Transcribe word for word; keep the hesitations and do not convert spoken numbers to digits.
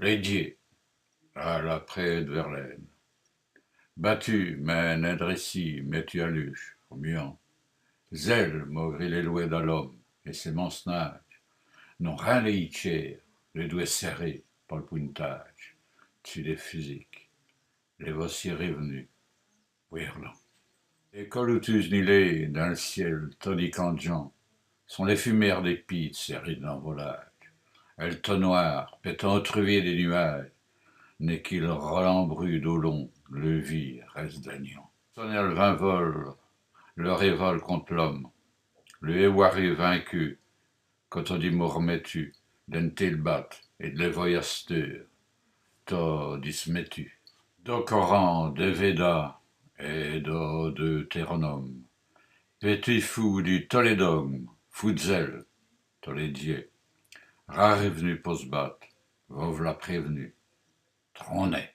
Lès diès, a l'après Verlaine. Batus, mins nin drèssîs, mètus a l'uch, r'muant. Zèls, maugré lès lwès da l'ome èt sès mansnadjes, n'ont rin lèyî tchêr, lès dwèts sèrés pa l' pwintadje, tchû dès fusicks. Lès voci riv'nus, wêrlants. Lès colotus nîlés dins l' ciél todi candjant sont lès fumêres dès pîtes sèrîs d' l'envoladje. Èl tot nwâr, pètant truvî dès nuwâdjes, n'èst qui l' rolant brût do lon, leû vî rèsse dins l' niant. Sone èl vint vole, leû rivale conte l'ome, leû èwaru vincu, co todi mot r'mètu, d'ène tèle bate èt d' lès voyasteûrs tot dismètus. Do Coran, dès Védas èt do Deutéronome, pètits foûs di tos lès dogmes, foûs d' zèls, tos lès diès, rariv'nus po s' bate, vos v'la prév'nus, tronez.